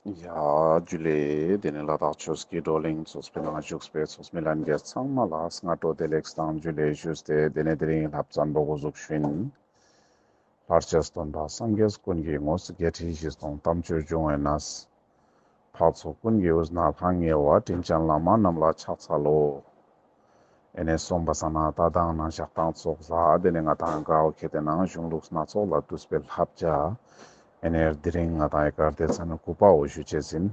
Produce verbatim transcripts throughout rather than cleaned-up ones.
ཡ་ཇུ་ལེ། དེ་ནས་ལ་དྭགས་ཆོས་ཀྱི་བགྲོ་གླེང་ཚོགས་པའི་ནང་བཞུགས་པའི་ཚོགས་མི་ལྷན་རྒྱས་ཚང་མ་ལ་སྔ་དྲོ་བདེ་ལེགས་དང་ཇུ་ལེ་ཞུས་ཏེ། དེ་ནས་དེ་རིང་བསླབ་ཚན་པོ་འགོ་འཛུགས་ཞུ་ཡིན། ལྷར་བཅས་སྟོན་པ་སངས་རྒྱས་ཀུན་གྱི་ངོ་བོ། བརྒྱད་ཁྲི་བཞི་སྟོང་དམ་ཆོས་འབྱུང་བའི་གནས། འཕགས་ཚོགས་ཀུན་གྱི་དབུས་ན་ལྷང་ངེ་བ། དྲིན་ཅན་བླ་མ་རྣམས་ལ་ཕྱག་འཚལ་ལོ། ཨེ་ནས་སོང་པ་སང་ན་ད་དང་ནང་ཞག་དང་ཚོགས་ལ་དེ་ནས་ང་དང་ག་བོ་ཁེ་ཏེ་ནང་གཞུང་ལུགས་སྣ་ཚོགས་ལས་བཏུས་པའི་བསླབ་བྱ། ཨེ་ནས་དེ་རིང་ང་དང་ཨི་ཀར་སྡེ་ཚན་དགུ་པ་བོ་ཞུ་ཅེས་ཡིན།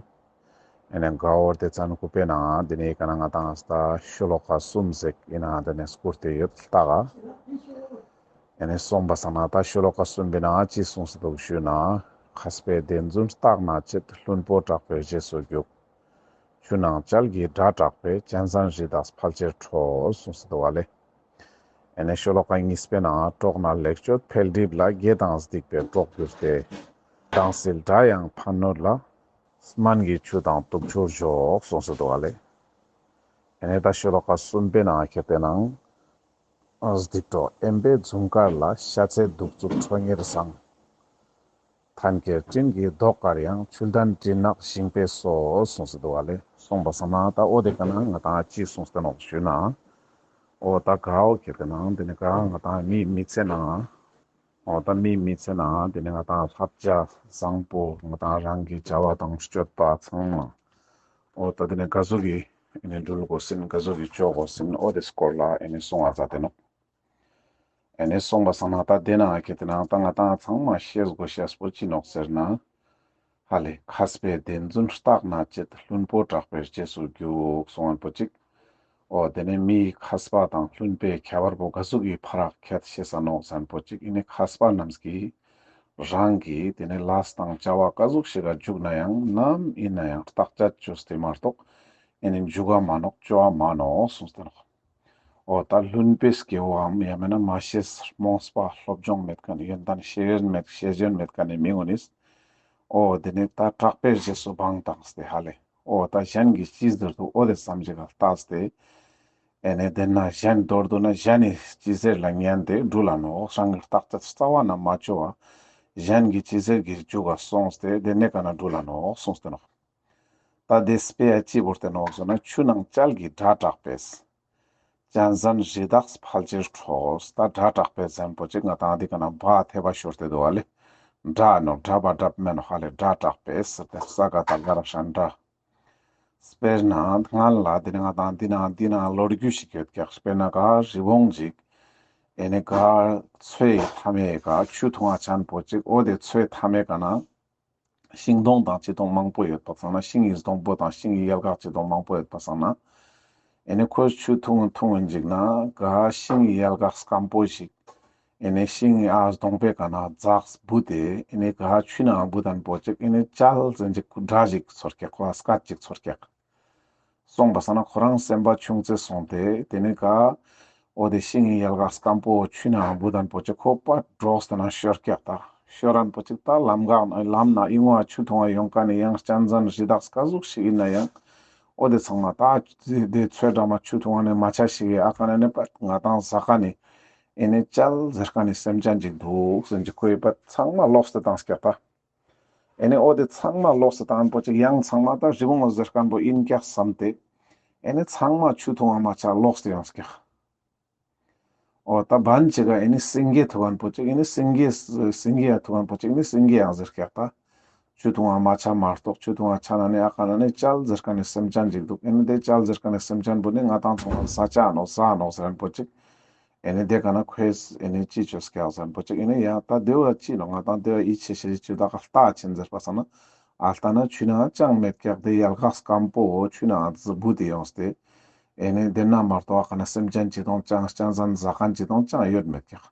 ཨེ་ནས་ག་བོ་སྡེ་ཚན་དགུ་པའི་ནང་དེ་ནས་ཨི་ཀ་ན་ང་དང་ས་ཤོ་ལོ་ཀ་གསུམ་ཟེག་ཨིན་ན་དེ་ནས་སྐུར་ཏེ་ཡོད་ལྟ་ག་ཨེ་ནས་སོང་པ་སང་ན་ད་ཤོ་ལོ་ཀ་གསུམ་པའི་ནང་ཅི་གསུངས་སེ་འདུག་ཞུས་ན། མཁས་པའི་བདེན་རྫུན་བརྟག་ན་དཔྱད། ལྷུན་པོ་གྲགས་པའི་རྗེས་སུ་རྒྱུག། ཆུ་ནང་ཅལ་གྱི་སྒྲ་གྲགས་པས། གཅན་གཟན་རི་དྭགས་ཕལ་ཆེར་ཁྲོ། གསུངས་སེ་འདུག་པ་ལེ། ཨེ་ནས་ཤོ་ལོ་ཀ་གཉིས་པའི་ནང་གྲོགས་ན་ལེགས་སྤྱོད་འཕེལ་འགྲིབ་ལ། དགེ་དང་སྡིག་པའི་གྲོགས་གྱུར་ཏེ། དྭངས་བསིལ་སྒྲ་ཡང་ཕན་གནོད་ལ། སྨན་གྱི་ཆུ་དང་དུག་ཆུར་འཇོག། གསུངས་སེ་འདུག་པ་ལེ། ཨེ་ནས་ད་ཤོ་ལོ་ཀ་གསུམ་པའི་ནང་ཁེ་ཏེ་ནང་སྡིག་གྲོགས་དབེན་པའི་འཛུམ་དཀར་ལ། ཤ་ཚའི་གདུག་རྩུབ་ཁྲོ་གཉེར་བཟང་། ཐན་སྐྱེར་སྤྲིན་གྱི་མདོག་དཀར་ཡང་། ཆུ་ལྡན་སྤྲིན་ནག་ཞིང་པའི་སོ། གསུངས་སེ་འདུག་པ་ལེ། སོང་པ་སང་ན་ད་འོ་དེ་ཀ་ན་ང་དང་ཅི་གསུངས་ཏེ་ནོག་ཞུས་ན། འོ་ད་ག་བོ་ཁེ་ཏེ་ནང་དེ་ནས་ག་ང་དང་མིའི་མི་ཚེ་ནང་འོ་ད་མིའི་མི་ཚེ་ནང་དེ་ནས་ང་དང་བསླབ་བྱ་བཟང་པོ་ང་དང་རང་གི་བྱ་བ་དང་སྤྱོད་པ་ཚང་མ་འོ་ད་དེ་ནས་ག་ཟུག་གི་ཨེ་ནས་འགྲུལ་དགོས་ཟིན་ག་ཟུག་གི་ཅོ་དགོས་ཟིན་འོ་དེ་སྐོར་ལ་ཨེ་ནས་གསུང་བ་མཛད་དེ་ནོག་ཨེ་ནས་སོང་པ་སང་ན་ད་དེ་ནང་ཁེ་ཏེ་ནང་ད་ང་དང་ཚང་མ་ཤེས་དགོས་ཤེས་པོ་ཅི་ནོག་ཟེར་ན། ཧ་ལེ། མཁས་པའི་བདེན་རྫུན་བརྟག་ན་དཔྱད། ལྷུན་པོ་གྲགས་པའི་རྗེས་སུ་རྒྱུག་གསུང་མཁན་པོ་ཅིག་འོ་དེ་ནས་མིའི་མཁས་པ་དང་ལྷུན་པོའི་ཁྱད་པར་པོ་ག་ཟུག་གི་ཕ་རག་ཁྱད་ཤེས་ས་ནོག་ཟེར་མཁན་པོ་ཅིག་ཨེ་ནས་མཁས་པ་རྣམས་ཀྱིས་རང་གི་དེ་ནས་ལས་དང་བྱ་བ་ག་ཟུག་ཞིག་ག་འཇུག་ན་ཡང་ནམ་ཨིན་ན་ཡང་བརྟག་དཔྱད་བཅོས་ཏེ་མ་གཏོགས་ཨེ་ནས་འཇུག་ག་མ་ནོག་ཅོ་བ་མ་ནོག་གསུངས་ཏེ་ནོག་འོ་ད་ལྷུན་པོའི་སྐྱེ་བོའམ་ཡང་མེད་ན་མ་ཤེས་རྨོངས་པ་སློབ་སྦྱོང་མེད་མཁན་ཡོན་ཏན་ཤེས་ཡོན་མེད་ཤེས་ཡོན་མེད་མཁན་ནི་མི་ངོ་ནིས། འོ་དེ་ནས་ད་གྲགས་པའི་རྗེས་སུ་བང་བཏང་སྟེ་ཧ་ལེ། འོ་ད་གཞན་གྱིས་ཅི་ཟེར་འདུག་འོ་དེ་བསམ་གཞིག་ག་ལྟས་ཏེ། ཨེ་ནས་དེ་ན་གཞན་མདོར་བསྡུ་ན་གཞན་ནི་ཅི་ཟེར་ལ་ཉན་ཏེ་འགྲུལ་ལ་ནོག་རང་གི་བརྟག་དཔྱད་རྩ་བ་ནས་མ་ཅོ་བ། གཞན་གྱི་ཅི་ཟེར་གྱི་འཇུག་ག་སོང་སྟེ་དེ་ནས་ག་ན་འགྲུལ་ལ་ནོག་གསུངས་ཏེ་ནོག་ད་དེ་དཔེ་ཡ་ཅི་བོར་ཏེ་ནོག་ཟེར་ན་ཆུ་ནང་ཅལ་གྱི་སྒྲ་གྲགས་པས། གཅན་གཟན་རི་དྭགས་ཕལ་ཆེར་ཁྲོ། ད་སྒྲ་གྲགས་པས་ཟེར་མཁན་པོ་ཅིག་ང་དང་འདི་ཀ་ན་བ་ཐེ་བ་ཤོར་ཏེ་འདུག་པ་ལེ། སྒྲ་ནོག་སྒྲ་བ་སྒྲ་མེན་ནོག་ཧ་ལེ་སྒྲ་གྲགས་པས་ཟེར་ཏེ་ས་ག་བཏགས་སྒ་ར་ཤ་ན་སྒྲ། དཔེར་ན་སྔན་ལ་དེ་ནས་ང་དང་འདི་ན་འདི་ན་ལོ་རྒྱུས་ཤིག་ཡོད་ཀྱག་དཔེར་ན་ག་རི་བོང་ཅིག་ཨེ་ནས་ག་མཚོའི་མཐའ་མའི་ཀ་ཆུ་འཐུང་བ་ཆ་མཁན་པོ་ཅིག་འོ་དེ་མཚོའི་མཐའ་མའི་ཀ་ན། ཤིང་སྡོང་དང་ཅི་དང་མང་པོ་ཡོད་པ་སང་ན་ཤིང་གི་སྡོང་པོ་དང་ཤིང་གི་ཡལ་ག་ཅི་དང་མང་པོ་ཡོད་པ་སང་ན། ཨེ་ནས་ཁོས་ཆུ་འཐུང་འཐུང་ཅིག་ན་ག་ཤིང་གི་ཡལ་ག་སྐམ་པོ་ཞིག་ཨེ་ནས་ཤིང་གི་ཨ་སྡོང་པོའི་ཀ་ན་འཛགས་བུད་དེ་ཨེ་ནས་ག་ཆུ་ནང་བུད་དན་པོ་ཅིག་ཨེ་ནས་ཅལ་ཟེར་ཅིག་སྒྲ་ཞིག་ཚོར་ཀྱག་ཁོ་ལ་སྐད་ཅིག་ཚོར་ཀྱག་སོང་པ་སང་ན་ཁོ་རང་སེམས་པ་ཆུང་ཙེ་སོང་སྟེ་དེ་ནས་ག་འོ་དེ་ཤིང་གི་ཡལ་ག་སྐམ་པོ་ཆུ་ནང་བུད་དན་པོ་ཅིག་ཁོ་པ་འདྲོགས་ཏེ་ན་ཤོར་ཀྱག་ད་ཤོར་རན་པོ་ཅིག་ད་ལམ་ག་ལམ་ན་ཨི་ངོ་ཆུ་འཐུང་བ་ཡོང་མཁན་ནི་ཡང་གཅན་གཟན་རི་དྭགས་ག་ཟུག་ཞིག་ཨིན་ན་ཡང་འོ་དེ་ཚང་མ་ད་དེ་མཚོའི་འགྲམ་མ་ཆུ་འཐུང་བ་ནི་མ་ཆ་ཞིག་གི་ཨ་ཀ་ན་ནི་པ་ང་དང་ཟ་མཁན་ནི་ཨེ་ནས་ཅལ་ཟེར་མཁན་ནི་སེམས་ཅན་ཅིག་འདུག་ཟེར་ཅིག་ཁོའི་པ་ཚང་མ་ལོགས་ཏེ་བཏང་ཀྱག་ད། ཨེ་ནས་འོ་དེ་ཚང་མ་ལོགས་སུ་བཏང་པོ་ཅིག་ཡང་ཚང་མ་ད་རི་བོང་ཟེར་མཁན་པོ་ཨིན་ཀྱག་བསམ་སྟེ། ཨེ་ནས་ཚང་མ་ཆུ་འཐུང་བ་མ་ཆ་ལོགས་ཏེ་ཡོང་ཀྱག་འོ་ད་བན་ཅིག་ག་ཨེ་ནས་སེང་གེ་ཐུག་མཁན་པོ་ཅིག་ཨེ་ནས་སེང་གེ་སེང་གེ་ཡང་ཐུག་མཁན་པོ་ཅིག་ཨེ་ནས་སེང་གེ་ཡང་ཟེར་ཀྱག་ད། ཆུ་འཐུང་བ་མ་ཆ་མ་གཏོགས་ཆུ་འཐུང་བ་ཆ་ན་ནི་ཨ་ཀ་ན་ནི་ཅལ་ཟེར་མཁན་ནི་སེམས་ཅན་ཅིག་འདུག་ཨེ་ནས་དེ་ཅལ་ཟེར་མཁན་ནི་སེམས་ཅན་པོ་ནི་ང་དང་ཚང་མ་ཟ་ཆ་ནོག་ཟ་ནོག་ཟེར་མཁན་པོ་ཅིག་ཨེ་ནི་དེ་ཀ་ན་ཁོས་ཨེ་ནི་ཅི་ཅོས་ཀྱག་ཟེར་པོ་ཅིག་ཨེ་ནི་ཡང་ད་དེ་བ་ཅི་ནོག་ང་དང་དེ་བ་ཡིད་ཆེས་ཤེས་ཅི་ད་ཀ་ལྟ་ཆེན་ཟེར་པ་སང་ན་ཨ་ལྟ་ན་ཆུ་ནང་ཅང་མེད་ཀྱག་དེ་ཡལ་ག་སྐམ་པོ་ཆུ་ནང་ཙི་བུད་དེ་ཡོངས་ཏེ་ཨེ་ནི་དེ་ན་མ་གཏོགས་ཨ་ཀ་ན་སེམས་ཅན་ཅི་དང་ཅང་གཅན་གཟན་ཟ་མཁན་ཅི་དང་ཅང་ཡོད་མེད་ཀྱག་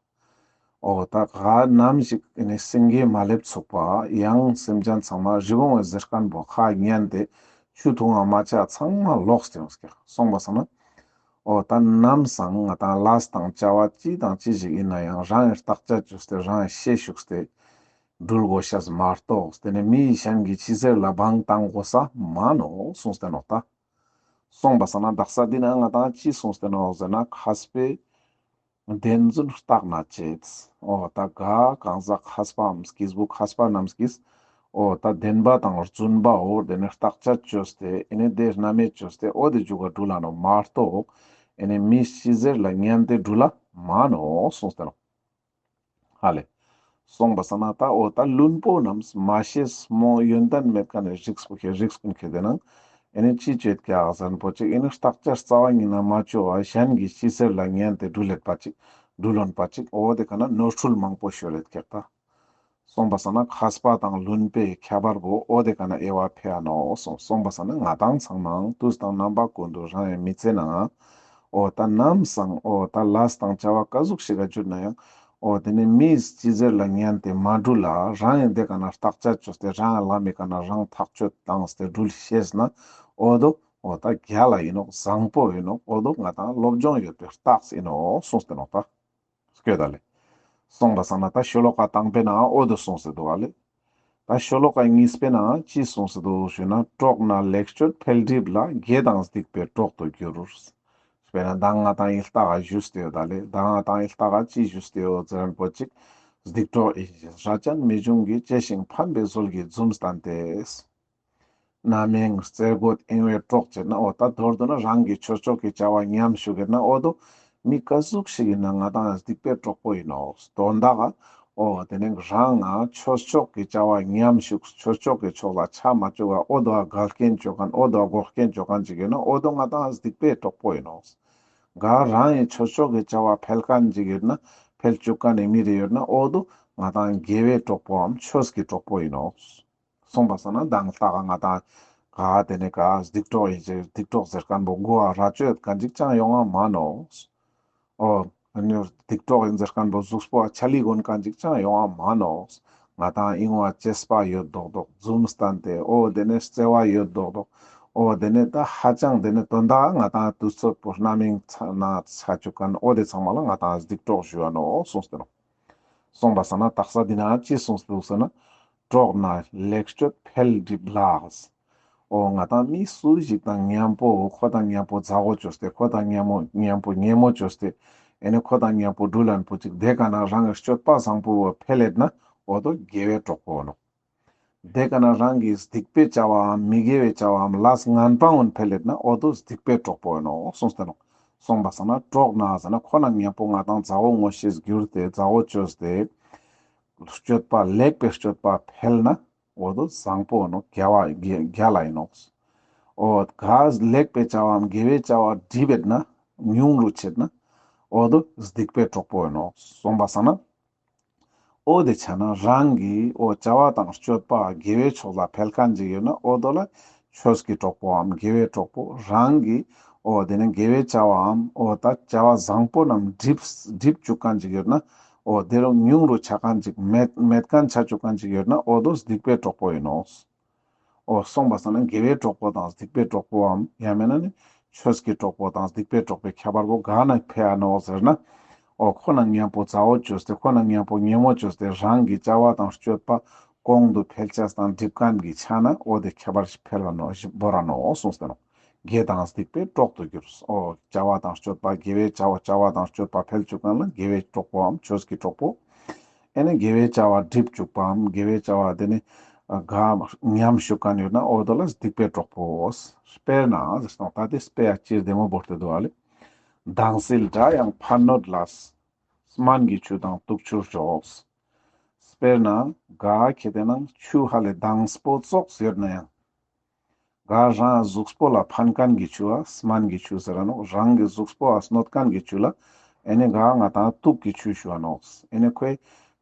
འོ་ད་ག་ནམ་ཞིག་ཨེ་ནི་སེང་གེ་མ་སླེབས་ཚུག་པ་ཡང་སེམས་ཅན་ཚང་མ་རི་བོང་ཟེར་མཁན་པོ་ཁ་ཉན་ཏེ་ཆུ་འཐུང་བ་མ་ཆ་ཚང་མ་ལོགས་ཏེ་ཡོངས་ཀྱག་སོང་པ་སང་ན། འོ་ད་ནམ་སང་ང་དང་ལས་དང་བྱ་བ་ཅི་དང་ཅི་ཞིག་ཨིན་ན་ཡང་རང་ངི་བརྟག་དཔྱད་བཅོས་ཏེ་རང་ངི་ཤེས་ཞུགས་ཏེ་འགྲུལ་དགོས་ཤེས་མ་གཏོགས་དེ་ནས་མི་གཞན་གྱི་ཅི་ཟེར་ལ་བང་བཏང་དགོས་ས་མ་ནོག་གསུངས་ཏེ་ནོག་ད། སོང་པ་སང་ན་དག་ས་འདི་ན་ང་དང་ཅི་གསུངས་ཏེ་ནོག་ཟེར་ན་མཁས་པའི་བདེན་རྫུན་བརྟག་ན་དཔྱད། འོ་ད་ག་གང་ཟག་མཁས་པའམ་སྐྱེས་བུ་མཁས་པ་རྣམས་ཀྱིས་ འོ་ད་བདེན་པ་དང་རྫུན་པའོ་དེ་ནི་བརྟག་དཔྱད་བཅོས་ཏེ་ཨེ་ནི་དེ་རྣམ་དབྱེ་བཅོས་ཏེ་འོ་དེ་འཇུག་ག་འགྲུལ་ལ་ནོག་མ་གཏོགས་ཨེ་ནི་མིའི་སྤྱི་ཟེར་ལ་ཉན་ཏེ་འགྲུལ་ལ་མ་ནོག་གསུངས་ཏེ་ནོག་ཧ་ལེ། སོང་པ་སང་ན་ད་འོ་ད་བླུན་པོ་རྣམས་མ་ཤེས་སྨོ། ཡོན་ཏན་མེད་མཁན་ནི་རིགས་པོ་ཁྱེར་རིགས་ཀུན་ཁྱེར་ཏེ་ནང་ཨེ་ནི་ཅི་བྱེད་ཀྱག་ཟེར་ན་པོ་ཅིག་ཨེ་ནི་བརྟག་དཔྱད་རྩ་བ་ཉིད་ན་མ་བཅོ་བ་གཞན་གྱི་སྤྱི་ཟེར་ལ་ཉན་ཏེ་འགྲུལ་ལེད་པ་ཅིག་འགྲུལ་ལོན་པ་ཅིག་འོ་དེ་ཀ་ན་ནོར་འཁྲུལ་མང་པོ་ཤོར་ལེད་ཀྱག་ད། སོང་པ་སང་ན་མཁས་པ་དང་བླུན་པོའི་ཁྱད་པར་པོ་འོ་དེ་ཀ་ན་དབྱེ་བ་ཕྱེ་ཡ་ནོག་གསུངས། སོང་པ་སང་ན་ང་དང་ཚང་མའང་དུས་དང་རྣམ་པ་ཀུན་ཏུ་རང་ཡང་མི་ཚེ་ནང་འོ་ད་ནམ་སང་འོ་ད་ལས་དང་བྱ་བ་ཀ་ཟུག་ཞིག་ག་འཇུག་ན་ཡང་འོ་དེ་ནི་མིའི་སྤྱི་ཟེར་ལ་ཉན་ཏེ་མ་འགྲུལ་ལ་རང་ཡང་དེ་ཀ་ན་བརྟག་དཔྱད་བཅོས་ཏེ་རང་ཡང་ལམ་མི་ཀ་ན་རང་ཐག་གཅོད་བཏང་སྟེ་འགྲུལ་ཤེས་ན་འོ་དོ་འོ་ད་རྒྱལ་ལ་ཡིན་ནོག་བཟང་པོ་ཡིན་ནོག་འོ་དོ་ང་དང་སློབ་སྦྱོང་ཡོད་པའི་རྟགས་ཡིན་ནོག་གསུངས་ཏེ་ནོག་ད། སྐྱོད་ད་ལེ། སོང་པ་སང་ན་ད་ཤོ་ལོ་ཀ་དང་པོའི་ནང་འོ་དོ་གསུངས་སེ་འདུག་ག་ལེ། ད་ཤོ་ལོ་ཀ་གཉིས་པའི་ནང་ཅི་གསུངས་སེ་འདུག་ཞུས་ན། གྲོགས་ན་ལེགས་སྤྱོད་འཕེལ་འགྲིབ་ལ། དགེ་དང་སྡིག་པའི་གྲོགས་སུ་འགྱུར། དཔེར་ན་ད་ང་དང་ཨི་ལྟ་ག་ཞུས་ཏེ་ཡོད་ད་ལེ། ད་ང་དང་ཨི་ལྟ་ག་ཅི་ཞུས་ཏེ་ཡོད་ཟེར་ན་པོ་ཅིག་སྡིག་གྲོགས་ཨིན་ཞེས། ར་ཅན་མི་འབྱུང་གི། གཅེས་ཤིང་ཕན་པའི་ཟོལ་གྱིས་འཛུམ་བསྟན་ཏེ། རྣམ་གཡེང་རྩེད་རྒོད་གཡེང་བའི་གྲོགས་བྱེད་ན། འོ་ད་མདོར་བསྡུ་ན་རང་གི་ཆོས་ཕྱོགས་ཀྱི་བྱ་བ་ཉམས་ཞུགས་ཡོད་ན་འོ་དོ་མི་ཀ་ཟུག་ཞིག་ཡིན་ན་ང་དང་སྡིག་པའི་གྲོགས་པོ་ཡིན་ནོག་དོན་དག་ག་འོ་དེ་ནི་རང་ང་ཆོས་ཕྱོགས་ཀྱི་བྱ་བ་ཉམས་ཞུགས་ཆོས་ཕྱོགས་ཀྱི་ཕྱོགས་ལ་ཆ་མ་བཅུག་ག་འོ་དོ་འགལ་རྐྱེན་བཅོ་མཁན་འོ་དོ་འགོག་རྐྱེན་བཅོ་མཁན་ཅིག་ཡོད་ན་འོ་དོ་ང་དང་སྡིག་པའི་གྲོགས་པོ་ཡིན་ནོག་ག་རང་ཡི་ཆོས་ཕྱོགས་ཀྱི་བྱ་བ་འཕེལ་མཁན་ཅིག་ཡོད་ན་འཕེལ་བཅུག་མཁན་ནི་མི་རེ་ཡོད་ན་འོ་དོ་ང་དང་དགེ་བའི་གྲོགས་པོའམ་ཆོས་ཀྱི་གྲོགས་པོ་ཡིན་ནོག་སོང་པ་སང་ན་མདང་ལྟ་ག་ང་དང་ག་དེ་ནི་ག་སྡིག་གྲོགས་ཡིན་ཅེས་སྡིག་གྲོགས་ཟེར་མཁན་པོ་མགོ་བ་ར་ཅོ་ཡོད་མཁན་ཅིག་ཅང་ཡོང་ང་མ་ནོག་འོ་ཨ་ནི་སྡིག་གྲོགས་ཡིན་ཟེར་མཁན་པོ་གཟུགས་པོ་ཆ་ལི་གོན་མཁན་ཅིག་ཅང་ཡོང་ང་མ་ནོག་ང་དང་ཨིན་བ་གཅེས་པ་ཡོད་མདོག་མདོག་འཛུམ་བསྟན་ཏེ་འོ་དེ་ནི་བརྩེ་བ་ཡོད་མདོག་མདོག་འོ་དེ་ནི་ད་ཧ་ཅང་དེ་ནི་དོན་དག་ང་དང་དུས་ཚོད་པོ་རྣམ་གཡེང་ཚ་ན་ཚ་བཅུག་མཁན་འོ་དེ་ཚང་མ་ལ་ང་དང་སྡིག་གྲོགས་ཞུ་བ་ནོག་གསུངས་ཏེ་ནོག་སོང་པ་སང་ན་དག་ས་འདི་ན་ཅི་གསུངས་འདུག་ཟེར་ན། གྲོགས་ན་ལེགས་སྤྱོད་འཕེལ་འགྲིབ་ལ། འོ་ང་དང་མི་སུ་ཞིག་དང་མཉམ་པོ་ཁོ་དང་མཉམ་པོ་མཛའ་བོ་བཅོས་ཏེ་ཁོ་དང་མཉམ་པོ་མཉམ་པོ་ཉེ་མོ་བཅོས་ཏེ་ཨེ་ནི་ཁོ་དང་མཉམ་པོ་འགྲུལ་ལན་པོ་ཅིག་དེ་ཀ་ན་རང་གི་སྤྱོད་པ་བཟང་པོ་བོ་འཕེལ་ལེད་ན་འོ་དོ་དགེ་བའི་གྲོགས་པོ་ནོག་དེ་ཀ་ན་རང་གི་སྡིག་པའི་བྱ་བའམ་མི་དགེ་བའི་བྱ་བའམ་ལས་ངན་པ་འོན་འཕེལ་ལེད་ན་འོ་དོ་སྡིག་པའི་གྲོགས་པོ་ཡིན་ནོག་གསུངས་ཏེ་ནོག་སོང་པ་སང་ན་གྲོགས་ན་ཟེར་ན་ཁོ་ན་མཉམ་པོ་ང་དང་མཛའ་བོ་ངོ་ཤེས་གྱུར་ཏེ་མཛའ་བོ་བཅོས་ཏེ་སྤྱོད་པ་ལེགས་པའི་སྤྱོད་པ་འཕེལ་ན་འོ་དོ་བཟང་པོ་ནོག་རྒྱལ་བ་རྒྱལ་ལ་ཡིན་ནོག་འོ་ག་ལེགས་པའི་བྱ་བའམ་དགེ་བའི་བྱ་བ་འགྲིབ་པེད་ན་ཉུང་རུ་ཆེད་ན་འོ་དོ་སྡིག་པའི་གྲོགས་པོ་ཡིན་ནོག་སོང་པ་སང་ན། འོ་དེ་ཆ་ན་རང་གི་འོ་བྱ་བ་དང་སྤྱོད་པ་དགེ་བའི་ཕྱོགས་ལ་འཕེལ་མཁན་ཅིག་ཡོད་ན་འོ་དོ་ལ་ཆོས་ཀྱི་གྲོགས་པོའམ་དགེ་བའི་གྲོགས་པོ། རང་གི་འོ་དེ་ནི་དགེ་བའི་བྱ་བའམ་འོ་ད་བྱ་བ་བཟང་པོ་རྣམས་འགྲིབ་འགྲིབ་བཅུག་མཁན་ཅིག་ཡོད་ན་འོ་དེ་རུ་ཉུང་རུ་ཆ་མཁན་ཅིག་མེད་མེད་མཁན་ཆ་བཅུག་མཁན་ཅིག་ཡོད་ན་འོ་དོ་སྡིག་པའི་གྲོགས་པོ་ཡིན་ནོག་འོ་སོང་པ་སང་ན་དགེ་བའི་གྲོགས་པོ་དང་སྡིག་པའི་གྲོགས་པོའམ་ཡང་མེད་ན་ནི་ཆོས་ཀྱི་གྲོགས་པོ་དང་སྡིག་པའི་གྲོགས་པོའི་ཁྱད་པར་པོ་ག་ན་ཕེ་ཨ་ནོག་ཟེར་ན། འོ་ཁོ་ན་མཉམ་པོ་མཛའ་བོ་བཅོས་ཏེ་ཁོ་ན་མཉམ་པོ་ཉེ་མོ་བཅོས་ཏེ་རང་གི་བྱ་བ་དང་སྤྱོད་པ་གོང་དུ་འཕེལ་ཆ་དང་འགྲིབ་མཁན་གྱི་ཆ་ན་འོ་དེ་ཁྱད་པར་ཞིག་འཕེལ་བ་ནོག་ཞིག་བོར་ར་ནོག་གསུངས་ཏེ་ནོག་དགེ་དང་སྡིག་པའི་གྲོགས་སུ་འགྱུར། འོ་བྱ་བ་དང་སྤྱོད་པ་དགེ་བའི་བྱ་བ་བྱ་བ་དང་སྤྱོད་པ་འཕེལ་བཅུག་མཁན་ལ་དགེ་བའི་གྲོགས་པོའམ་ཆོས་ཀྱི་གྲོགས་པོ། ཨེ་ནི་དགེ་བའི་བྱ་བ་འགྲིབ་བཅུག་པའམ་དགེ་བའི་བྱ་བ་དེ་ནི་ག་ཉམས་ཞུགས་མཁན་ཡོད་ན་འོ་དོ་ལ་སྡིག་པའི་གྲོགས་པོ། དཔེར་ན་ཟེར་སོང་། ད་དེ་དཔེ་ཡ་སྤྱིར་བདེ་མོ་བོར་ཏེ་འདུག་ཨ་ལེ། དྭངས་བསིལ་སྒྲ་དབྱངས་ཕན་གནོད་ལ། སྨན་གྱི་ཆུ་དང་དུག་ཆུར་འཇོག་དཔེར་ན་ག་ཁེ་ཏེ་ནང་ཆུ་ཧ་ལེ་དྭངས་པོ་ཙོགས་ཡོད་ན་ཡང་། ག་རང་གཟུགས་པོ་ལ་ཕན་མཁན་གྱི་ཆུ་བ་སྨན་གྱི་ཆུ་ཟེར་ར་ནོག་རང་གི་གཟུགས་པོ་ལ་གནོད་མཁན་གྱི་ཆུ་ལ་ཨེ་ནི་ག་ང་དང་དུག་གི་ཆུ་ཞུ་བ་ནོག་ཨེ་ནི་ཁོའི་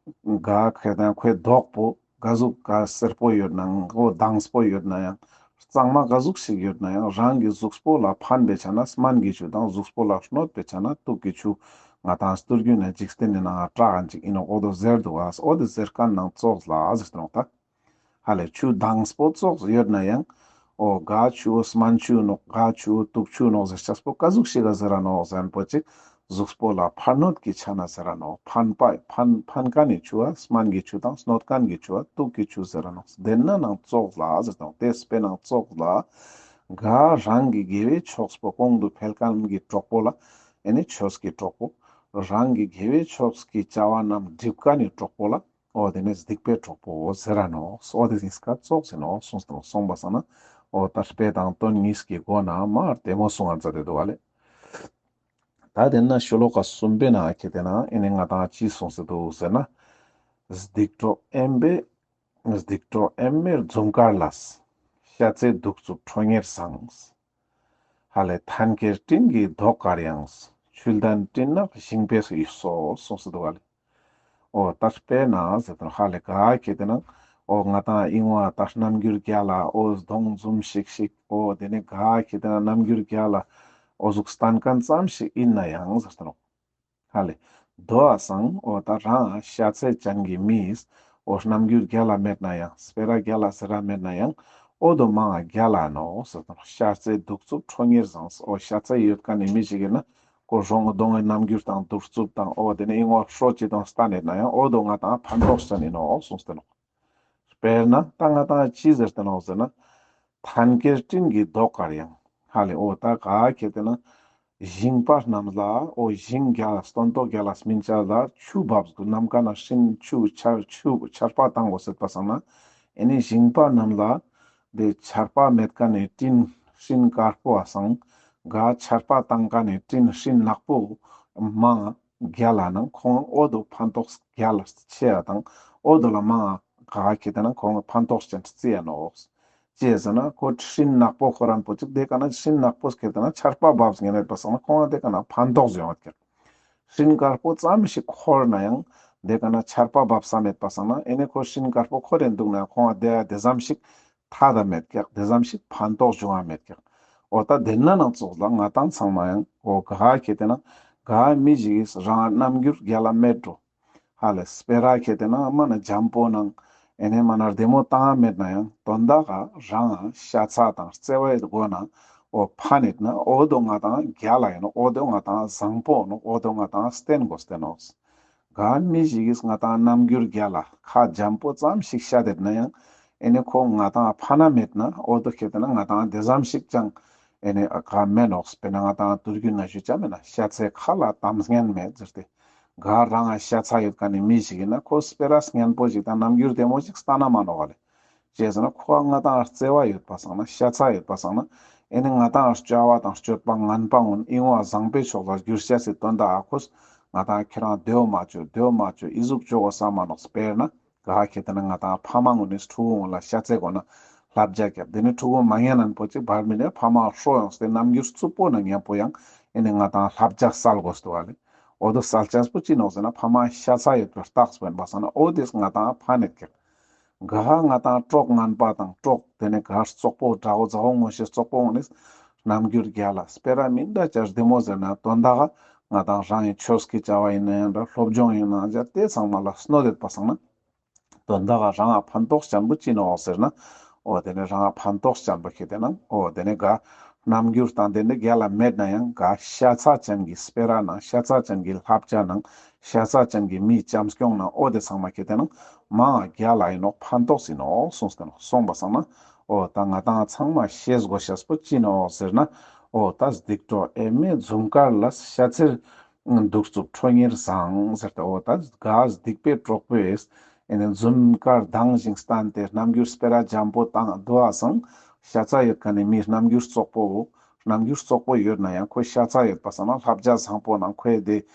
ག་ཁེ་ཏེ་ཁོའི་མདོག་པོ་ག་ཟུག་ག་སེར་པོ་ཡོད་ན་ཡང་འོ་དྭངས་པོ་ཡོད་ན་ཡང་གཙང་མ་ག་ཟུག་ཞིག་ཡོད་ན་ཡང་རང་གི་གཟུགས་པོ་ལ་ཕན་པའི་ཆ་ན་སྨན་གྱི་ཆུ་དང་གཟུགས་པོ་ལ་གནོད་པའི་ཆ་ན་དུག་གི་ཆུ། ང་དང་སྟོད་རྒྱུན་ན་འཇིག་རྟེན་ནི་ནང་ང་གྲགས་ཅིག་ཨིན་ནོག་འོ་དོ་ཟེར་འདུག་ག་འོ་དེ་ཟེར་མཁན་ནང་ཙོགས་ལ་ཟེར་ཏེ་ནོག་ད། ཧ་ལེ་ཆུ་དྭངས་པོ་ཙོགས་ཡོད་ན་ཡང་། འོ་ག་ཆུ་བོ་སྨན་ཆུ་ནོག་ག་ཆུ་བོ་དུག་ཆུ་ནོག་ཟེར་ཆས་པོ་ག་ཟུག་ཞིག་ག་ཟེར་ར་ནོག་ཟེར་ན་པོ་ཅིག་གཟུགས་པོ་ལ་ཕན་གནོད་ཀྱི་ཆ་ན་ཟེར་ར་ནོག་ཕན་པ་ཕན་ཕན་མཁན་ནི་ཆུ་བ་སྨན་གྱི་ཆུ་དང་གནོད་མཁན་གྱི་ཆུ་བ་དུག་གི་ཆུ་ཟེར་ར་ནོག་དེ་ན་ནང་ཙོགས་ལ་ཟེར་ཏེ་ནོག་དེ་དཔེ་ནང་ཙོགས་ལ། ག་རང་གི་དགེ་བའི་ཕྱོགས་པོ་གོང་དུ་འཕེལ་མཁན་གྱི་གྲོགས་པོ་ལ་ཨེ་ནི་ཆོས་ཀྱི་གྲོགས་པོ། རང་གི་དགེ་བའི་ཕྱོགས་ཀྱི་བྱ་བ་རྣམས་འགྲིབ་མཁན་ནི་གྲོགས་པོ་ལ། འོ་དེ་ནི་སྡིག་པའི་གྲོགས་པོ་ཟེར་ར་ནོག། འོ་དེ་ཟིག་སྐད་ཙོགས་ཡིན་ནོག་གསུངས་ཏེ་ནོག། སོང་པ་སང་ན་འོ་ད་དཔེ་དང་དོན་གཉིས་ཀྱི་སྒོ་ན་མ་བདེ་མོ་གསུང་ང་མཛད་དེ་འདུག་ག་ལེ། ད་དེ་ན་ཤོ་ལོ་ཀ་གསུམ་པའི་ནང་ཁེ་དེ་ན་ཨེ་ནི་ང་དང་ཅི་གསུངས་སེ་འདུག་ཟེར་ན། སྡིག་གྲོགས་དབེན་པའི་སྡིག་གྲོགས་དབེན་པའི་འཛུམ་དཀར་ལ། ཤ་ཚའི་གདུག་རྩུབ་ཁྲོ་གཉེར་བཟང་། ཧ་ལས་ཐན་ཀའི་སྤྲིན་གྱི་མདོག་དཀར་ཡང་། ཆུ་ལྡན་སྤྲིན་ནག་ཞིང་པའི་ཡུལ་སོ་གསུངས་སེ་འདུག་ག་ལེ། འོ་ད་དཔེར་ན་ཟེར་ཏེ་ཧ་ལས་ག་ཁེ་དེ་ན་འོ་ང་དང་ཨིན་བ་ད་རྣམ་འགྱུར་རྒྱལ་ལ་འོ་གདོང་འཛུམ་ཤིག་ཤིག། འོ་དེ་ནི་ག་ཁེ་དེ་ན་རྣམ་འགྱུར་རྒྱལ་ལ་འོ་གཟུགས་སྟན་མཁན་ཙམ་ཞིག་ཡིན་ན་ཡང་ཟེར་ཏེ་ནོག། ཧ་ལས། དོ་བ་སང་འོ་ད་རང་ཤ་ཚའི་ཅན་གྱི་མིས་འོ་རྣམ་འགྱུར་རྒྱལ་ལ་མེད་ན་ཡང་སྤེ་ར་རྒྱལ་ལ་ཟེར་ར་མེད་ན་ཡང་འོ་དོ་མང་ང་རྒྱལ་ལ་ནོག་ཟེར་ཏེ་ནོག། ཤ་ཚའི་གདུག་རྩུབ་ཁྲོ་གཉེར་བཟང་། འོ་ཤ་ཚ་ཡོད་མཁན་ནི་མི་ཞིག་ཡིན་ན་ཁོ་རོང་གདོང་གི་རྣམ་འགྱུར་དང་གདུག་རྩུབ་དང་འོ་དེ་ནི་ཨིན་བ་ཧྲོ་ཅི་དང་སྟན་ཡོད་ན་ཡང་འོ་དོ་ང་དང་ཕན་ཐོགས་ཅན་ཡིན་ནོག་གསུངས་ཏེ་ནོག། དཔེར་ན་ད་ང་དང་ཅི་ཟེར་ཏེ་ནོག་ཟེར་ན། ཐན་ཀའི་སྤྲིན་གྱི་མདོག་དཀར་ཡང་། ཧ་ལས་འོ་ད་ག་ཁེ་དེ་ན་ཞིང་པ་རྣམས་ལ་འོ་ཞིང་རྒྱལ་ལ་སྟོན་ཐོག་རྒྱལ་ལ་སྨིན་ཆ་ལ་ཆུ་འབབ་དགོས། ནམ་མཁའ་ན་སྤྲིན་ཆུ་ཆར་ཆུ་ཆར་པ་བཏང་དགོས་ཟེར་པ་སང་ན་ཨེ་ནི་ཞིང་པ་རྣམས་ལ་དེ་ཆར་པ་མེད་མཁན་ནི་སྤྲིན་སྤྲིན་དཀར་པོ་བ་སང་ག་ཆར་པ་བཏང་མཁན་ནི་སྤྲིན་སྤྲིན་ནག་པོ་མང་རྒྱལ་ལ་ནང་ཁོང་འོ་དོ་ཕན་ཐོགས་རྒྱལ་ལ་ཆེ་ཡ་དང་འོ་དོ་ལ་མང་ག་ཁེ་དེ་ན་ཁོང་ཕན་ཐོགས་ཅན་རྩི་ཡ་ནོག། ཅི་ཟེར་ན་ཁོ་སྤྲིན་ནག་པོ་ཁོ་རང་པོ་ཅིག་དེ་ཀ་ན་སྤྲིན་ནག་པོ་ཁེ་དེ་ན་ཆར་པ་བབས་ངེས་མེད་པ་སང་ན་ཁོང་དེ་ཀ་ན་ཕན་ཐོགས་ཡོང་བ་ཀྱག། སྤྲིན་དཀར་པོ་ཙམ་ཞིག་འཁོར་ན་ཡང་དེ་ཀ་ན་ཆར་པ་བབས་ས་མེད་པ་སང་ན་ཨེ་ནི་ཁོ་སྤྲིན་དཀར་པོ་འཁོར་རེ་འདུག་ན་ཁོང་དེ་དེ་ཙམ་ཞིག་ཐ་ད་མེད་ཀྱག། དེ་ཙམ་ཞིག་ཕན་ཐོགས་བྱུང་བ་མེད་ཀྱག། འོ་ད་དེ་ན་ནང་ཙོགས་ལ་ང་དང་ཚང་མ་ཡང་འོ་ག་ཁེ་དེ་ན་ག་མི་ཞིག་གིས་རང་རྣམ་འགྱུར་རྒྱལ་ལ་མེད་འགྲོ། ཧ་ལས་སྤེ་ར་ཁེ་དེ་ན་མ་ན་འཇམ་པོ་ནང་ཨེ་ནི་མ་ན་བདེ་མོ་བཏང་མེད་ན་ཡང་དོན་དག་ག་རང་ཤ་ཚ་དང་བརྩེ་བའི་སྒོ་ན་འོ་ཕན་ཡོད་ན་འོ་དོ་ང་དང་རྒྱལ་ལ་ཡིན་ནོག། འོ་དོ་ང་དང་བཟང་པོ་ནོག། འོ་དོ་ང་དང་བསྟེན་དགོས་ཏེ་ནོག། ག་མི་ཞིག་གིས་ང་དང་རྣམ་འགྱུར་རྒྱལ་ལ་ཁ་འཇམ་པོ་ཙམ་ཞིག་བཤད་དེ་ན་ཡང་ཨེ་ནི་ཁོ་ང་དང་ཕན་ན་མེད་ན་འོ་དོ་ཁེ་དེ་ན་ང་དང་དེ་ཙམ་ཞིག་ཅང་ཨེ་ནི་ག་མེད་ནོག། དཔེར་ན་ང་དང་དུས་རྒྱུན་ན་ཞུ་ཅ་མེད་ན་ཤ་ཚའི་ཁ་ལ་གཏམ་སྙན་མེད་ཟེར་ཏེ། ག་རང་ང་ཤ་ཚ་ཡོད་མཁན་ནི་མི་ཞིག་ཡིན་ན་ཁོ་སྤེ་ར་སྙན་པོ་ཞིག་དང་རྣམ་འགྱུར་བདེ་མོ་ཞིག་སྟན་ན་མ་ནོག་ག་ལེ། ཅི་ཟེར་ན་ཁོ་ང་དང་བརྩེ་བ་ཡོད་པ་སང་ན་ཤ་ཚ་ཡོད་པ་སང་ན་ཨེ་ནི་ང་དང་བྱ་བ་དང་སྤྱོད་པ་ངན་པ་ངོན་ཨིན་བ་བཟང་པོའི་ཕྱོགས་ལ་བསྒྱུར་བྱ་སི་དོན་དག་ཨ་ཁོས་ང་དང་ཁྱེད་རང་དེའོ་མ་བཅོ་དེའོ་མ་བཅོ་ཨི་ཟུག་བཅོ་དགོས་ས་མ་ནོག། དཔེར་ན་ག་ཁེ་དེ་ན་ང་དང་ཕ་མ་ངོ་ནས་ཕྲུ་གུ་ངོ་ལ་ཤ་ཚའི་སྒོ་ན་བསླབ་བྱ་བརྒྱབ། དེ་ནི་ཕྲུ་གུ་མ་ཉན་ནན་པོ་ཅིག་བར་མི་ནས་ཕ་མ་ཧྲོ་ཡོངས་ཏེ་རྣམ་འགྱུར་རྩུབ་པོ་ན་མཉམ་པོ་ཡང་ཨེ་ནི་ང་དང་བསླབ་བྱ་སལ་དགོས་འདུག་ག་ལེ། འོ་དོ་སལ་བྱས་པོ་ཅི་ནོག་ཟེར་ན་ཕ་མ་ཤ་ཚ་ཡོད་པའི་རྟགས་སུ་ཡིན་པ་སང་ན་འོ་དེས་ང་དང་ཕན་ཡོད་ཀྱག། ག་ང་དང་གྲོགས་ངན་པ་དང་གྲོགས་དེ་ནི་ག་བཙོག་པོ་དགྲ་བོ་མཛའ་བོ་ངོ་ཤེས་བཙོག་པོ་ངོ་ནི་རྣམ་འགྱུར་རྒྱལ་ལ་སྤེ་ར་མི་འདྲ་ཅར་བདེ་མོ་ཟེར་ན་དོན་དག་ང་དང་རང་གི་ཆོས་ཀྱི་བྱ་བ་ཡིན་ན་ཡང་འདྲ་སློབ་སྦྱོང་ཡིན་ན་ཡང་འདྲ་དེ་ཚང་མ་ལ་གནོད་ཡོད་པ་སང་ན། དོན་དག་ག་རང་ང་ཕན་ཐོགས་ཅན་པོ་ཅི་ནོག་ཟེར་ན། འོ་དེ་ནི་རང་ང་ཕན་ཐོགས་ཅན་པོ་ཁེ་དེ་ན་འོ་དེ་ནི་ག་རྣམ་འགྱུར་དང་དེ་ནི་རྒྱལ་ལ་མེད་ན་ཡང་ག་ཤ་ཚ་ཅན་གྱི་སྤེ་ར་ནང་ཤ་ཚ་ཅན་གྱི་བསླབ་བྱ་ནང་ཤ་ཚ་ཅན་གྱི་མིའི་བྱམས་སྐྱོང་ནང་འོ་དེ་ཚང་མ་ཁེ་དེ་ན་མང་ང་རྒྱལ་ལ་ཡིན་ནོག་ཕན་ཐོགས་ཡིན་ནོག་གསུངས་ཏེ་ནོག། སོང་པ་སང་ན་འོ་ད་ང་དང་ཚང་མ་ཤེས་དགོས་ཤེས་པོ་ཅི་ནོག་ཟེར་ན། འོ་ད་སྡིག་གྲོགས་དབེན་པའི་འཛུམ་དཀར་ལ་ཤ་ཚའི་གདུག་རྩུབ་ཁྲོ་གཉེར་བཟང་ཟེར་ཏེ་འོ་ད་ག་སྡིག་པའི་གྲོགས་པོས་ཨེ་ནི་འཛུམ་དཀར་མདངས་ཤིང་སྟན་ཏེ་རྣམ་འགྱུར་སྤེ་ར་འཇམ་པོ་དང་དོ་བ་སང་ཤ་ཚ་ཡོད་མཁན་ནི་མི་རྣམ་འགྱུར་བཙོག་པོ་རྣམ་འགྱུར་བཙོག་པོ་ཡོད་ན་ཡང་ཁོའི་ཤ་ཚ་ཡོད་པ་སང་ན་བསླབ་བྱ་བཟང་པོ་ནང་ཁོའི་དེ་ག་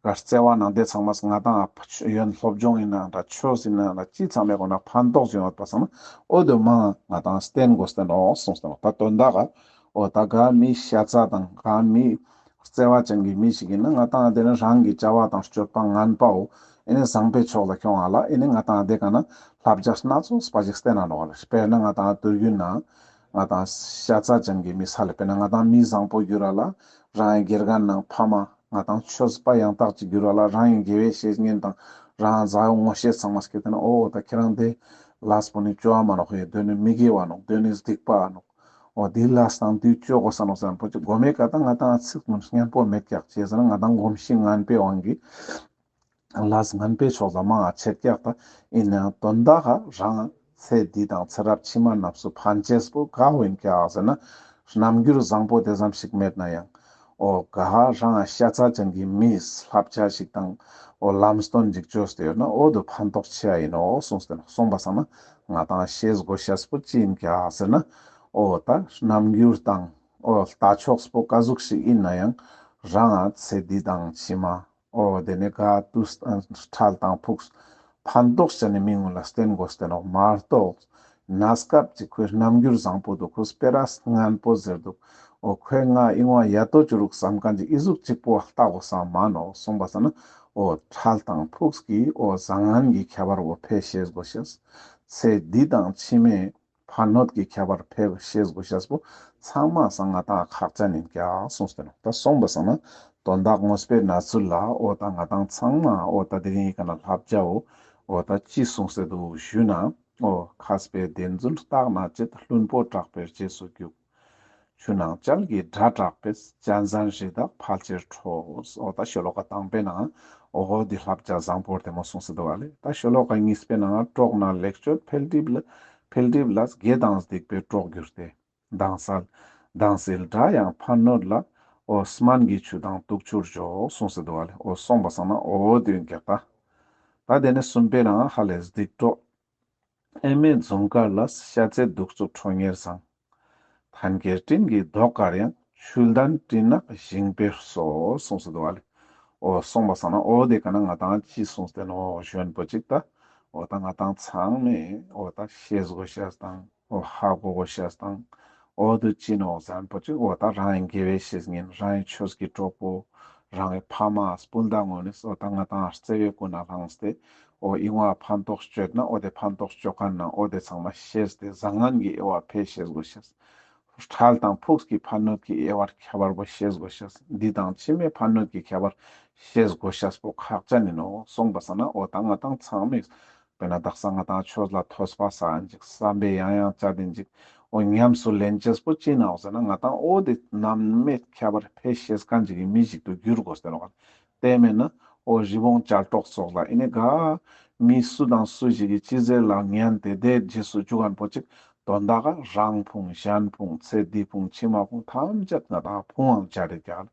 བརྩེ་བ་ནང་དེ་ཚང་མ་ང་དང་ཡོན་སློབ་སྦྱོང་ཡིན་ན་འདྲ་ཆོས་ཡིན་ན་འདྲ་ཅི་ཚང་མའི་སྒོ་ན་ཕན་ཐོགས་ཡོང་ཡོད་པ་སང་ན་འོ་དོ་མང་ང་དང་བསྟེན་དགོས་ཏེ་ནོག་གསུངས་ཏེ་ནོག། ད་དོན་དག་ག་འོ་ད་ག་མི་ཤ་ཚ་དང་ག་མི་བརྩེ་བ་ཅན་གྱི་མི་ཞིག་ཡིན་ན་ང་དང་དེ་ནི་རང་གི་བྱ་བ་དང་སྤྱོད་པ་ངན་པའོ་ཨེ་ནི་བཟང་པོའི་ཕྱོགས་ལ་ཁྱོང་ང་ལ་ཨེ་ནི་ང་དང་དེ་ཀ་ན་བསླབ་བྱ་སྣ་ཚོགས་པ་ཞིག་བསྟན་ན་ནོག་ལེ། དཔེར་ན་ང་དང་དུས་རྒྱུན་ན་ང་དང་ཤ་ཚ་ཅན་གྱི་མི་ས་ལེ། དཔེར་ན་ང་དང་མི་བཟང་པོ་གྱུར་ར་ལ་རང་གི་དགེ་རྒན་ནང་ཕ་མ་ང་དང་ཆོས་པ་ཡང་དག་ཅིག་གྱུར་ར་ལ་རང་གི་དགེ་བའི་བཤེས་གཉེན་དང་རང་མཛའ་བོ་ངོ་ཤེས་ཚང་མ་སྐྱེ་དེ་ན་འོ་ད་ཁྱེད་རང་དེ་ལས་པོ་ནི་བཅོ་བ་མ་ནོག་ཡེ་དོན་ནི་མི་དགེ་བ་ནོག་དོན་ནི་སྡིག་པ་ནོག། འོ་དེ་ལས་དང་དེ་བཅོ་དགོས་ས་ནོག་ཟེར་ན་པོ་ཅིག་གོ་མེ་ཀ་ད་ང་དང་ཚིག་མུན་སྙན་པོ་མེད་ཀྱག་ཅེས་ཟེར་ན་ང་དང་གོམས་གཤིས་ངན་པའི་དབང་གིས་ལས་ངན་པའི་ཕྱོགས་ལ་མང་ང་ཆེད་ཀྱག་ད་ཡིན་ནའང་དོན་དག་ག་རང་ཚེ་འདི་དང་ཚེ་རབས་ཕྱི་མ་རྣམས་སུ་ཕན་ཆེས་པོ་ག་བོ་ཡིན་ཀྱག་ཟེར་ན་རྣམ་འགྱུར་བཟང་པོ་དེ་ཙམ་ཞིག་མེད་ན་ཡང་ འོ་ག་རང་ཤ་ཚ་ཅན་གྱི་མིས་བསླབ་བྱ་ཞིག་དང་འོ་ལམ་སྟོན་ཞིག་བཅོས་ཏེ་ཡོད་ན་འོ་དུ་ཕན་ཐོགས་ཆེ་ཡ་ཡིན་ནོག་གསུངས་ཏེ་ནོག། སོང་པ་སང་ན་ང་ཏང་ཤེས་དགོས་ཤེས་པོ་ཅི་ཡིན་ཀྱག་ཟེར་ན། འོ་ད་རྣམ་འགྱུར་དང་འོ་ལྟ་ཕྱོགས་པོ་ག་ཟུག་ཞིག་ཡིན་ན་ཡང་རང་ང་ཚེ་འདི་དང་ཕྱི་མ། འོ་དེ་ནས་ག་དུས་འཕྲལ་དང་ཕུགས་ཕན་ཐོགས་ཅན་ནི་མི་ངུན་ལ་བསྟེན་དགོས་ཏེ་ནོག་མ་གཏོགས། གནས་སྐབས་ཅིག་ཁོའི་རྣམ་འགྱུར་བཟང་པོ་འདུག། ཁོ་སྤེ་ར་ངན་པོ་ཟེར་འདུག། འོ་ཁོའི་ང་ཨིན་བ་ཡ་ཏོ་ཅོ་རུག་བསམ་མཁན་ཅིག་ཨི་ཟུག་ཅིག་པོ་ལྟ་དགོས་ས་མ་ནོག། སོང་པ་སང་ན་འོ་འཕྲལ་དང་ཕུགས་ཀྱི་འོ་བཟང་ངན་གྱི་ཁྱད་པར་བོ་ཕེ་ཤེས་དགོས་ཤེས། ཚེ་འདི་དང་ཕྱི་མའི་ཕན་གནོད་ཀྱི་ཁྱད་པར་ཕེ་ཤེས་དགོས་ཤེས་པོ་ཚང་མ་སང་ང་ཏང་ཁག་ཅན་ཡིན་ཀྱག་གསུངས་ཏེ་ནོག། ད་སོང་པ་སང་ན་དོན་དག་དངོས་པོའི་གནས་ཚུལ་ལ་འོ་ད་ང་ཏང་ཚང་མ་འོ་ད་དེ་རིང་ཡི་ག་ན་བསླབ་བྱའོ། འོ་ད་ཅི་གསུངས་ཏེ་འདུག་ཞུས་ན། འོ་མཁས་པའི་བདེན་རྫུན་བརྟགས་ན་དཔྱད། ལྷུན་པོ་གྲགས་པའི་རྗེས་སུ་རྒྱུག། ཆུ་ནང་ཅལ་གྱི་སྒྲ་གྲགས་པས། གཅན་གཟན་རི་དྭགས་ཕལ་ཆེར་ཁྲོ། འོ་ད་ཤོ་ལོ་ཀ་དང་པོའི་ནང་འོ་འདི་བསླབ་བྱ་བཟང་པོ་བདེ་མོ་གསུངས་ཏེ་འདུག་ག་ལེ། ད་ཤོ་ལོ་ཀ་གཉིས་པའི་ནང་གྲོགས་ན་ལེགས་སྤྱོད་འཕེལ་འགྲིབ་ལ་འཕེལ་འགྲིབ་ལ། དགེ་དང་སྡིག་པའི་གྲོགས་གྱུར་ཏེ། དྭངས་གསལ་དྭངས་བསིལ་སྒྲ་ཡང་ཕན་གནོད་ལ། འོ་སྨན་གྱི་ཆུ་དང་དུག་ཆུར་འཇོག་གསུངས་ཏེ་འདུག་ག་ལེ། འོ་སོང་པ་སང་ན་འོ་དེ་ཡིན་ཀྱག་ད། ད་དེ་ནས་གསུམ་པའི་ནང་ཧ་ལས་སྡིག་གྲོགས། ཨེ་མའི་འཛུམ་དཀར་ལ། ཤ་ཚའི་གདུག་རྩུབ་ཁྲོ་གཉེར་བཟང་། ཐན་སྐྱེར་སྤྲིན་གྱི་མདོག་དཀར་ཡང་། ཆུ་ལྡན་སྤྲིན་ནག་ཞིང་པའི་སོ། གསུངས་ཏེ་འདུག་ག་ལེ། འོ་སོང་པ་སང་ན་འོ་དེ་ག་ན་ང་ཏང་ཅི་གསུངས་ཏེ་ནོག་ཞུ་ན་པོ་ཅིག་ད། འོ་ད་ང་ཏང་ཚང་མས་འོ་ད་ཤེས་དགོས་ཤེས་དང་འོ་ཧ་གོ་དགོས་ཤེས་དང་འོ་དུ་ཅི་ནོག་ཟེར་ན་པོ་ཅིག་འོ་ད་རང་གི་དགེ་བའི་བཤེས་གཉེན། རང་གི་ཆོས་ཀྱི་གྲོགས་པོ། རང་གི་ཕ་མ་སྤུན་ཟླ་ངོ་ནས་འོ་ད་ང་ཏང་བརྩེ་བའི་ཀུན་ནས་བླངས་ཏེ། འོ་ཨིན་བ་ཕན་ཐོགས་ཅོ་ན་འོ་དེ་ཕན་ཐོགས་ཅོ་མཁན་ན་འོ་དེ་ཚང་མ་ཤེས་ཏེ་བཟང་ངན་གྱི་དབྱེ་བ་ཕེ་ཤེས་དགོས་ཤེས། འཕྲལ་དང་ཕུགས་ཀྱི་ཕན་གནོད་ཀྱི་དབྱེ་བ་ཁྱད་པར་པོ་ཤེས་དགོས་ཤེས། འདི་དང་ཕྱི་མའི་ཕན་གནོད་ཀྱི་ཁྱད་པར་ཤེས་དགོས་ཤེས་པོ་ཁག་ཅན་ཡིན་ནོག། སོང་པ་སང་ན་འོ་ད་ང་ཏང་ཚང་མས་དཔེར་ན་དག་ས་ང་ཏང་ཆོས་ལ་ཐོས་པ་ཟ་ཡིན་ཅིག། བསམ་པས་ཡང་ཡང་དཔྱད་དེ་ཡིན་ཅིག། འོ་ཉམས་སུ་ལེན་ཅེས་པོ་ཅི་ནོག་ཟེར་ན་ང་ཏང་འོ་དེ་རྣམ་སྨིན་ཁྱད་པར་ཕེ་ཤེས་མཁན་ཅིག་གི་མི་ཞིག་ཏུ་འགྱུར་དགོས་ཟེར་ནོག། དེ་མེན་ན་འོ་རི་བོང་ཅལ་གྲོགས་ཙོགས་ལ་ཨེ་ནེ་ག་མི་སུ་དང་སུ་ཞིག་གི་ཅི་ཟེར་ལ་ཉན་ཏེ་དེ་རྗེས་སུ་འཇུག་མཁན་པོ་ཅིག། དོན་དག་ག་རང་ཕུང་གཞན་ཕུང་ཚེ་འདི་ཕུང་ཕྱི་མ་ཕུང་ཐམས་ཅད་ང་ཏང་ཕུང་ངང་སྦྱར་རེ་རྒྱག་ལ།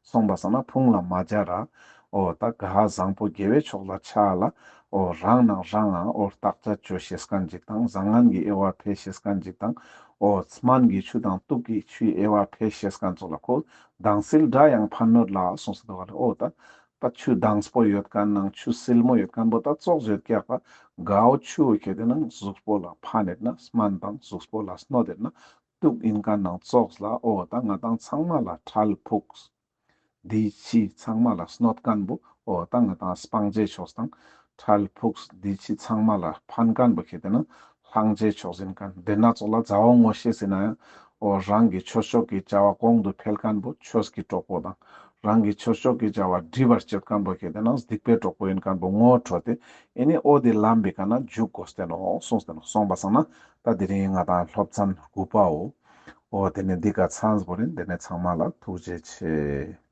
སོང་པ་སང་ན་ཕུང་ལ་མ་སྦྱར་ར། འོ་ད་ག་བཟང་པོ་དགེ་བའི་ཕྱོགས་ལ་ཆ་ལ། འོ་རང་ནང་རང་ང་འོ་བརྟག་དཔྱད་ཅོ་ཤེས་མཁན་ཅིག་དང་བཟང་ངན་གྱི་དབྱེ་བ་ཕེ་ཤེས་མཁན་ཅིག་དང་། འོ་སྨན་གྱི་ཆུ་དང་དུག་གི་ཆུའི་དབྱེ་བ་ཕེ་ཤེས་མཁན་ཙོགས་ལ་ཁོ་དྭངས་བསིལ་སྒྲ་ཡང་ཕན་གནོད་ལ་གསུངས་སེ་འདུག་ག་ལེ། འོ་ད། ད་ཆུ་དྭངས་པོ་ཡོད་མཁན་ནང་ཆུ་བསིལ་མོ་ཡོད་མཁན་པོ་ད་ཙོགས་ཡོད་ཀྱག་པ། གའོ་ཆུ་བོ་ཁྱེར་ཏེ་ན་གཟུགས་པོ་ལ་ཕན་ཡོད་ན་སྨན་དང་གཟུགས་པོ་ལ་གནོད་ཡོད་ན་དུག་ཡིན་མཁན་ནང་ཙོགས་ལ། འོ་ད་ང་ཏང་ཚང་མ་ལ་འཕྲལ་ཕུགས་འདི་ཕྱི་ཚང་མ་ལ་གནོད་མཁན་པོ། འོ་ད་ང་ཏང་སྤང་བྱའི་ཕྱོགས་དང་འཕྲལ་ཕུགས་འདི་ཕྱི་ཚང་མ་ལ་ཕན་མཁན་པོ་ཁྱེར་ཏེ་ན་སླང་བྱའི་ཕྱོགས་ཡིན་མཁན། དེ་ན་ཙོགས་ལ་མཛའ་བོ་ངོ་ཤེས་ཟེར་ན་ཡང་། འོ་རང་གི་ཆོས་ཕྱོགས་ཀྱི་བྱ་བ་གོང་དུ་འཕེལ་མཁན་པོ་ཆོས་ཀྱི་གྲོགས་པོ་དང་། རང་གི་ཆོས་ཕྱོགས་ཀྱི་བྱ་བ་འགྲིབ་པར་བྱེད་མཁན་པོ་ཁྱེར་ཏེ་ན་སྡིག་པའི་གྲོགས་པོ་ཡིན་མཁན་པོ་ངོ་འཕྲོད་དེ། ཨེ་ནེ་འོ་དེ་ལམ་པོའི་ཀ་ན་འཇུག་དགོས་ཏེ་ནོག་གསུངས་ཏེ་ནོག། སོང་པ་སང་ན་ད་དེ་རིང་ང་ཏང་སློབ་ཚན་དགུ་པའོ། འོ་དེ་ནེ་འདི་ག་ཚང་བོ་ཡིན། དེ་ནེ་ཚང་མ་ལ་ཐུགས་རྗེ་ཆེ།